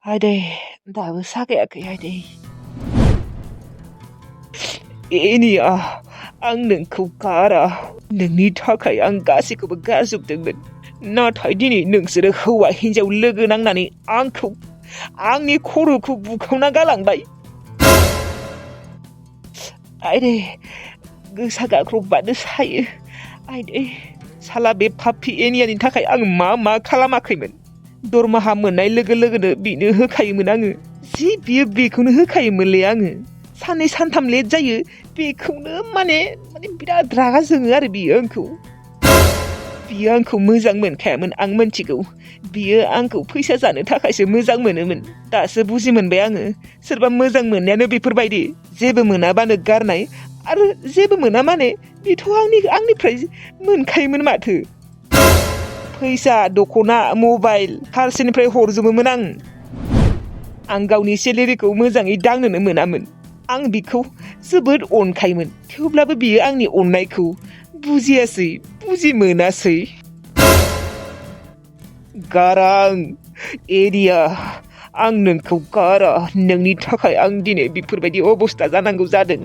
आदै दाबो सागायाखै आदै एनिया आं नोंखौ गारा नोंनि थाखाय आं गासैखौबो गारजोबदोंमोन नाथाय दिनै नोंसोरो हौवा हिन्जाव लोगो नांनानै आंखौ आंनि खर'खौ बुखावना गालांबाय आइदै गोसा गाख्रबबानो सायो आइदै साला बे पापि एनियानि थाखाय आं मा खालामाखैमोन दरमाहा मोननाय लोगो लोगोनो बिनो होखायोमोन आङो जि बियो बेखौनो होखायोमोनलै आङो साननै सानथाम लेट जायो बेखौनो माने बिराद रागा जोङो आरो बियो आंखौ मोजां मोनखायामोन आं मिथिगौ बियो आंखौ फैसा जानो थाखायसो मोजां मोनोमोन दासो बुजि मोनबाय आङो सोरबा मोजां मोननायानो बेफोरबायदि जेबो मोनाबानो गारनाय आरो जेबो मोना माने बेथ' आंनिफ्राय मोनखायोमोन माथो फैसा दख'ना मबाइल फारसेनिफ्राय हरजोबोमोन आं गावनि सेलेरिखौ मोजाङै दांनोनो मोनामोन आं बिखौ जोबोद अनखायोमोन थेवब्लाबो बियो आंनि अननायखौ बुजि मोनासै गारां एरिया आं नोंखौ गारा नोंनि थाखाय आं दिनै बेफोरबायदि अबस्था जानांगौ जादों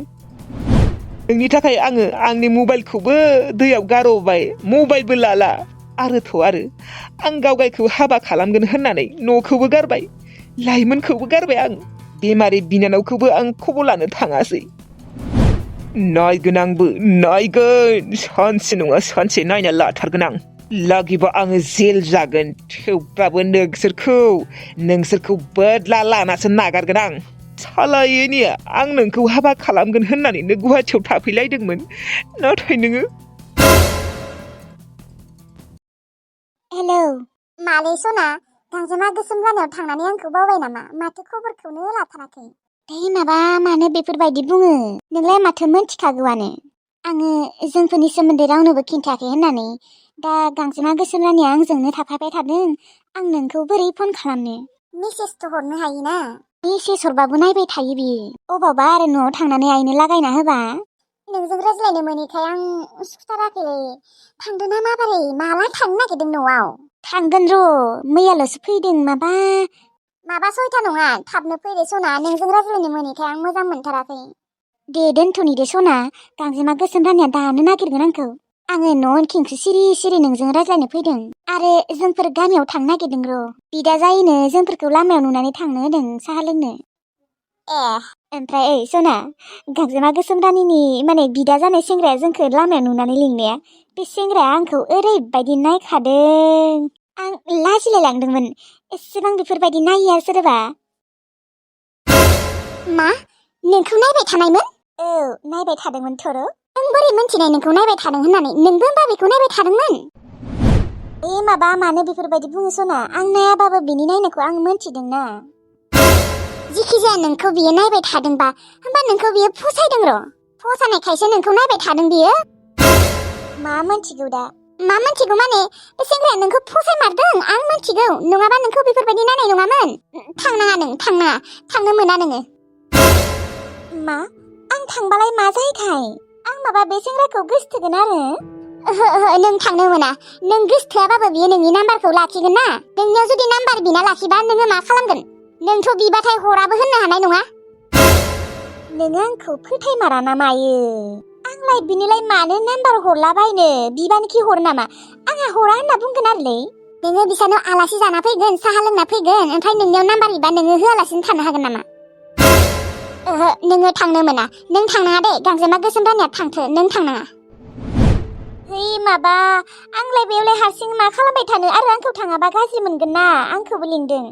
नोंनि थाखाय आङो आंनि मबाइलखौबो दैयाव गारबाय मबाइलबो लाला आरो आं गावगायखौ हाबा खालामगोन होननानै न'खौबो गारबाय लाइमोनखौबो गारबाय आं बेमारि बिनानावखौबो आं खबर लानो थाङासै नायगोन सानसे नङा सानसे नायना लाथारगोन आं लागिबा आङो जेल जागोन थेवब्लाबो नोंसोरखौ बोदला लानासो नागारगोन आं सालायनिया आं नोंखौ हाबा खालामगोन होननानैनो गुवाहाटियाव थाफैलायदोंमोन नाथाय नोङो हेलौ मालै सना गांजेमा गोसोम लामायाव थांनानै आंखौ बावबाय नामा माथो खबरखौनो लाथाराखै मानो बेफोरबायदि बुङो नोंलाय माथो मोनथिखागौआनो आङो जोंफोरनि सोमोन्दै रावनोबो खिन्थायाखै होननानै दा गांजेमा गोसोम लामाया आंजोंनो थाफाबाय थादों आं नोंखौ बोरै फन खालामनो मेसेजथ' हरनो हायोना मेसेज हरबाबो नायबाय थायो बियो अबावबा आरो न'आव थांनानै आइनो लागायना होबा नोंजों रायज्लायनो मोनैखाय आं सुखुथाराखैलै थांदो ना माबोरै माला थांनो नागिरदों न'आव थांगोन र' मैयाल'सो फैदों माबा सयथा नङा थाबनो फैदो सना नोंजों रायज्लायनो मोनैखाय आं मोजां मोनथाराखै दे दोनथ'नि दे सना गांजेमा गोसोम रानिया दानो नागिरगोन आङो न' खिंखो सिरि नोंजों रायज्लायनो फैदों आरो जोंफोर गामियाव थांनो नागिरदों र' बिदा जायैनो जोंफोरखौ लामायाव नुनानै थांनो होदों साहा लोंनो ओमफ्राय ओइ सना गांजेमा गोसोम रानिनि माने बिदा जानाय सेंग्राया जोंखौ लामायाव नुनानै लिंनाया बे सेंग्राया आंखौ ओरैबायदि नायखादों आं लाजिलाय लांदोंमोन एसेबां बेफोरबायदि नायो आरो सोरबा मा नोंखौ नायबाय थानायमोन औ नायबाय थादोंमोन थरो नों बोरै मिन्थिनाय नोंखौ नायबाय थादों होननानै नोंबो होमबा बेखौ नायबाय थादोंमोन मानो बेफोरबायदि बुङो सना आं नायाबाबो बिनि नायनायखौ आं मिन्थिदोंना जिखिजाया नोंखौ बियो नायबाय थादोंबा होमबा नोंखौ बियो फसायदों र' फसायनायखायसो नोंखौ नायबाय थादों बियो मा मिन्थिगौ दा मा मिन्थिगौ माने बे सेंग्राया नोंखौ फसायमारदों आं मिन्थिगौ नङाबा नोंखौ बेफोरबायदि नायनाय नङामोन थांनो मोना नोङो मा आं थांबालाय मा जायोखाय आं बे सेंग्राखौ गोसथोगोन आरो ओहो नों थांनो मोना नों गोसथोआबाबो बियो नोंनि नाम्बारखौ लाखिगोन ना नोंनियाव जुदि नाम्बार बिना लाखिबा नोङो मा खालामगोन नोंथ' बिबाथाय हराबो होननो हानाय नङा नोङो आंखौ फोथायमारा ना मायो आंलाय बिनिलाय मानो नाम्बार हरलाबायनो बिबानोखि हरो नामा आंहा हरा होनना बुंगोन आरोलै नोङो बिसानाव आलासि जाना फैगोन साहा लोंना फैगोन ओमफ्राय नोंनियाव नाम्बार बिबा नोङो होआलासिनो थानो हागोन नामा ओहो नोङो थांनो मोना नों थांनाङा दे गांजेमा गोसोम रानिया थांथो नों थांनाङा आंलाय बेयावलाय हारसिं मा खालामबाय थानो आरो आंखौ थाङाबा गाज्रि मोनगोन ना आंखौबो लिंदों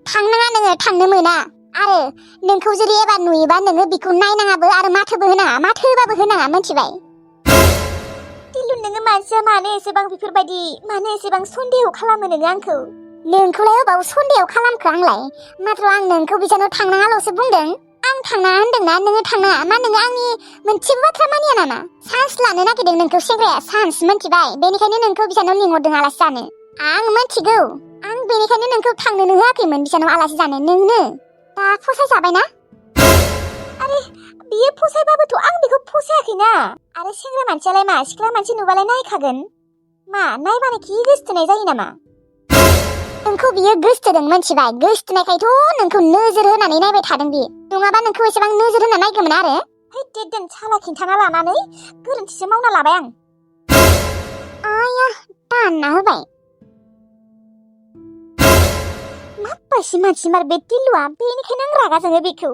थांनाङा नोङो थांनो मोना आरो नोंखौ जुदि एबार नुयोबा नोङो बिखौ नायनाङाबो आरो माथोबो होनाङा माथो होबाबो होनाङा मिथिबाय दिलु नोङो मानसिया मानो एसेबां सन्देह खालामो नोङो आंखौ नोंखौलाय अबाव सन्देह खालामखो आंलाय माथ्र आं नोंखौ बिसानाव थांनाङाल'सो बुंदों आं थांनाङा होनदोंना नोङो थांनाङा मा नोङो आंनि मोनसेबो बाथ्रा मानिया नामा चान्स लानो नागिरदों नोंखौ सेंग्राया चान्स मिथिबाय बेनिखायनो नोंखौ बिसानाव लिंहरदों आलासि जानो आं मिथिगौ आं बेनिखायनो नोंखौ थांनोनो होआखैमोन बिसानाव आलासि जानो नोंनो दा फसायजाबायना आरे बियो फसायबाबोथ' आं बेखौ फसायाखैना आरो सेंग्रा मानसियालाय मा सिख्ला मानसि नुबालाय नायखागोन मा नायबानो खि गोसथोनाय जायो नामा नोंखौ बियो गोसथोदों मोनथिबाय गोसथोनायखायथ' नोंखौ नोजोर होनानै नायबाय थादों बियो नङाबा नोंखौ एसेबां नोजोर होना नायगौमोन आरो है दोन साला खिन्थाना लानानै गोरोन्थिसो मावना लाबाय आं आया दानना होबाय माबायसि मानसिमार बे टिलुआ बेनिखायनो आं रागा जोङो बेखौ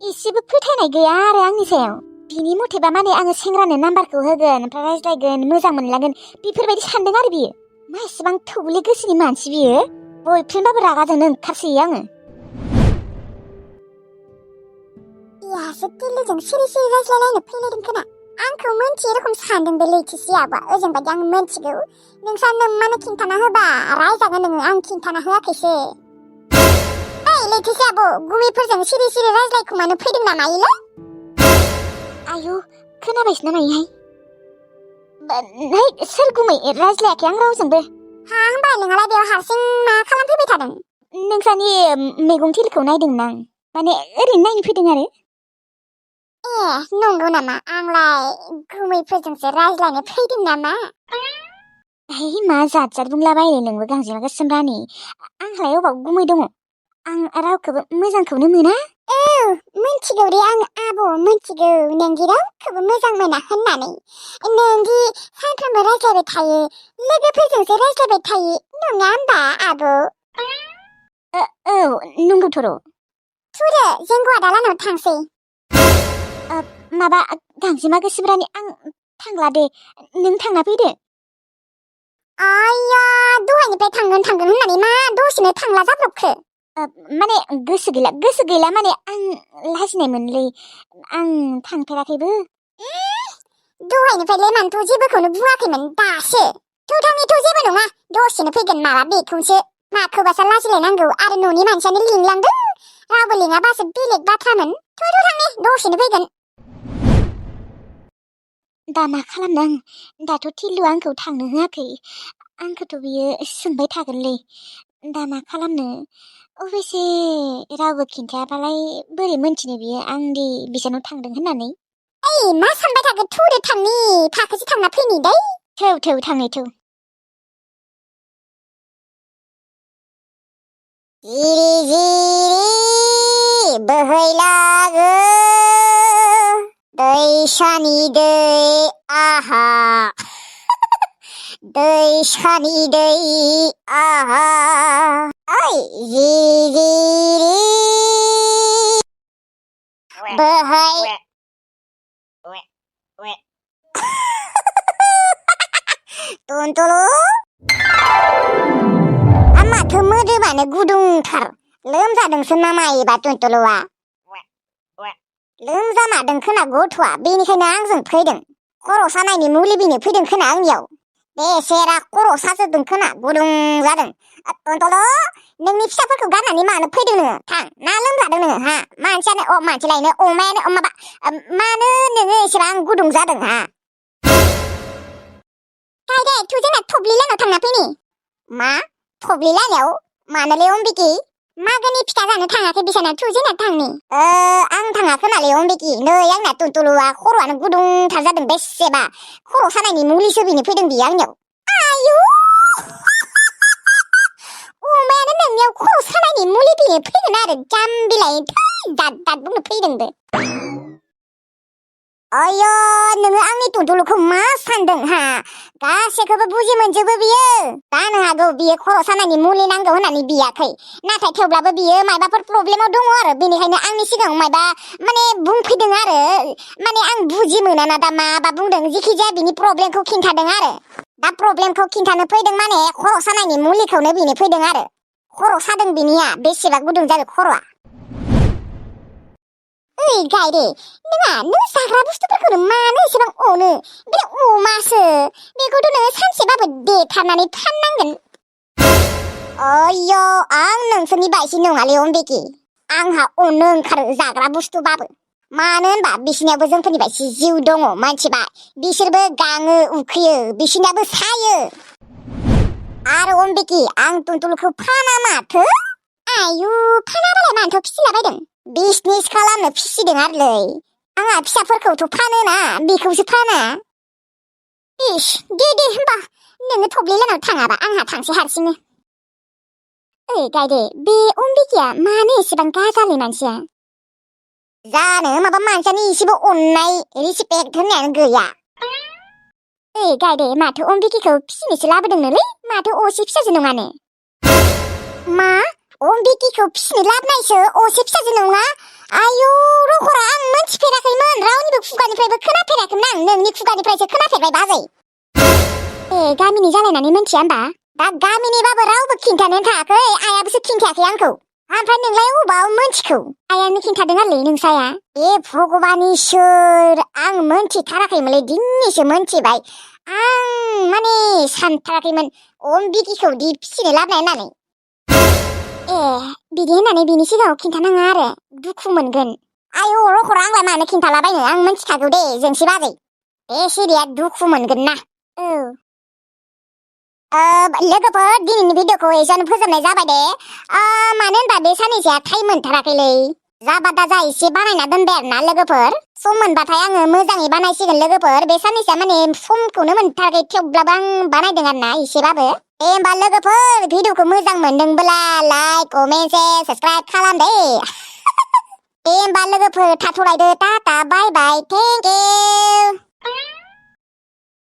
एसेबो फोथायनाय गैया आरो आंनि सायाव बिनि मथेबा माने आङो सेंग्रानो नाम्बारखौ होगोन ओमफ्राय रायज्लायगोन मोजां मोनलांगोन बेफोरबायदि सानदों आरो बियो मा एसेबां थौले गोसोनि मानसि बियो बयफ्रेन्डबाबो रागा जोंनो ओंखारसोयो आङो यासो टिलुजों सिरि सिरि रायज्लायलायनो फैलायदों खोना आंखौ मोनथियै रखम सानदों बे लैथोसियाबा ओजों बायदि आं मोनथिगौ नोंसा नोम्मानो खिन्थाना होबा रायजागोन नोङो आं खिन्थाना होआखैसो ओइ लैथोसियाबो गुबैफोरजों सिरि सिरि रायज्लायखुमानो फैदों नामा इलाय आयु खोनाबायसो ना मायोहाय सोर गुमै रायज्लायाखै आं रावजोंबो हा होनबा नोंहालाय बेयाव हारसिं मा खालामफैबाय थादों नोंसानि मैगं थिलिखौ नायदोंमोन आं माने ओरैनो नायनो फैदों आरो नंगौ नामा आंलाय गुमैफोरजोंसो रायज्लायनो फैदों नामा मा जात जात बुंलाबायो नोंबो गांजेमा गोसोम रानि आंलाय अबाव गुमै दङ आं रावखौबो मोजांखौनो मोना मिथिगौ दे आं आब' मिथिगौ नोंदि रावखौबो मोजां मोना होननानै नोंदि सानफ्रोमबो रायज्लायबाय थायो लोगोफोरजोंसो रायज्लायबाय थायो नङा होमबा आब' औ नंगौथ' र' थुदो जों गवादालानाव थांसै माबा गांजेमा गोसोम रानि आं थांला दे नों थांना फैदो आया दहायनिफ्राय थांगोन होननानै मा दसेनो थांला जाब्रबखो माने गोसो गैला माने आं लाजिनाय मोनलै आं थांफेराखैबो दहायनिफ्रायलाय मानोथ' जेबोखौनो बुङाखैमोन दासो थांनिथ' जेबो नङा दसेनो फैगोन माबा बेखौसो माखौबासो लाजिलायनांगौ आरो न'नि मानसियानो लिंलांदों रावबो लिङाबासो बेलेग बाथ्रामोन थांनि दसेनो फैगोन दा मा खालामनो आं दाथ' टिलुआ आंखौ थांनो होआखै आंखौथ' बियो सोंबाय थागोनलै दा मा खालामनो अबेसे रावबो खिन्थायाबालाय बोरै मोनथिनो बियो आंदि बिसानाव थांदों होननानै ओइ मा सानबाय थागोन थौदो थांनि थाखोसे थांना फैनि दै थौ थांनि थौ जिरि जिरि बोहैलागो दैसानि दै आहा दैसानि दै आहा ओइ जिरि बोहै टुनटुलु माथो मोदोमानो गुदुंथार लोमजादोंसो नामा एबा टुनटुलुआ लोमजामादों खोना गथ'आ बेनिखायनो आंजों फैदों खर' सानायनि मुलि बिनो फैदों खोना आंनियाव बेसेरा खर' साजोबदों खोना गुदुं जादों टुनटुलु नोंनि फिसाफोरखौ गारनानै मानो फैदों नोङो थां ना लोमजादों नोङो हा मानसि लायनो अमायानो माबा मानो नोङो एसेबां गुदुं जादों हा डाइरेक्ट जोंना थब्लि लाइनाव थांना फैनि मा थब्लि लाइनाव मानोलै अम्बिकी मागोनि फिथा जानो थाङाखै बिसाना जोंना थांनि आं थाङाखै नालै अम्बिकी नै आंना टुनटुलुआ खर'आनो गुदुंथार जादों बेसेबा खर' सानायनि मुलिसो बिनो फैदों बियो आंनियाव आयु अमायानो नोंनियाव खर' सानायनि मुलि बिनो फैगोन आरो जाम्बिलाय दाद बुंनो फैदोंबो आया नोङो आंनि टुनटुलुखौ मा सानदों हा गासैखौबो बुजि मोनजोबो बियो जानो हागौ बियो खर' सानायनि मुलि नांगौ होननानै बियाखै नाथाय थेवब्लाबो बियो माबाफोर प्रब्लेमाव दङ आरो बेनिखायनो आंनि सिगाङाव माबा माने बुंफैदों आरो माने आं बुजि मोनाना दा माबा बुंदों जेखि जाया बिनि प्रब्लेमखौ खिन्थादों आरो दा प्रब्लेमखौ खिन्थानो फैदों माने खर' सानायनि मुलिखौनो बिनो फैदों आरो खर' सादों बिनिया बेसेबा गुदुं जाबाय खर'आ ओइ गायदे नों जाग्रा बुस्थुफोरखौनो मानो एसेबां अनो बे अमासो बेखौथ' नोङो सानसेबाबो देथारनानै फाननांगोन अय्य आं नोंसोरनि बायदि नङालै अम्बिकी आंहा अनो ओंखारो जाग्रा बुस्थुबाबो मानो होनबा बिसिनियाबो जोंफोरनि बायदि जिउ दङ मानसिबा बिसोरबो गाङो उखैयो बिसिनियाबो सायो आरो अम्बिकी आं टुनटुलुखौ फाना माथो आयु फानाबालाय मानोथ' फिसिलाबायदों बिजनेस खालामनो फिसिदों आरोलै आंहा फिसाफोरखौथ' फानोना बेखौसो फाना इस दे होमबा नोङो थब्लि लाइनाव थाङाबा आंहा थांसै हारसिंनो गायदे बे अम्बिकाया मानो एसेबां गाजालै मानसिया जानो माबा मानसियानो एसेबो अननाय रिसपेक्ट होननायानो गैया गायदे माथो अम्बिकाखौ फिसिनोसो लाबोदोंनोलै माथो असे फिसाजो नङानो मा अम्बिकाखौ फिसिनो लाबोनायसो असे फिसाजो नङा आयौ रखरा आं मोनथिफेराखैमोन रावनिबो खुगानिफ्रायबो खोनाफेराखैमोन आं नोंनि खुगानिफ्रायसो खोनाफेरबाय बाजै गामिनि जालायनानै मोनथिया होमबा दा गामिनिबाबो रावबो खिन्थानो थायाखै आयाबोसो खिन्थायाखै आंखौ ओमफ्राय नोंलाय अबाव मोनथिखौ आयानो खिन्थादों आरोलै नोंसाया भगबान इसोर आं मोनथिथाराखैमोनलै दिनैसो मोनथिबाय आं माने सानथाराखैमोन अम्बिकाखौ दि फिसिनो लाबोनाय होननानै बिदि होननानै बिनि सिगाङाव खिन्थानाङा आरो दुखु मोनगोन आयौ रखरा आंलाय मानो खिन्थालाबायनो आं मोनथिखागौ दे जोंसि बाजै बे सिरिया दुखु मोनगोन ना लोगोफोर दिनैनि भिडिअखौ एसेयावनो फोजोबनाय जाबाय दे मानो होनबा बे साननैसोआ टाइम मोनथाराखैलै जाबा दाजा एसे बानायना दोनबाय आरोना लोगोफोर सम मोनबाथाय आङो मोजाङै बानायसिगोन लोगोफोर बे साननैसोआ माने समखौनो मोनथाराखै थेवब्लाबो आं बानायदों आरोना एसेबाबो दे होमबा लोगोफोर भिडिअखौ मोजां मोनदोंब्ला लाइक कमेन्ट शेयार साबस्क्राइब खालाम दे दे होमबा लोगोफोर थाथ'लायदो tata bye bye thank U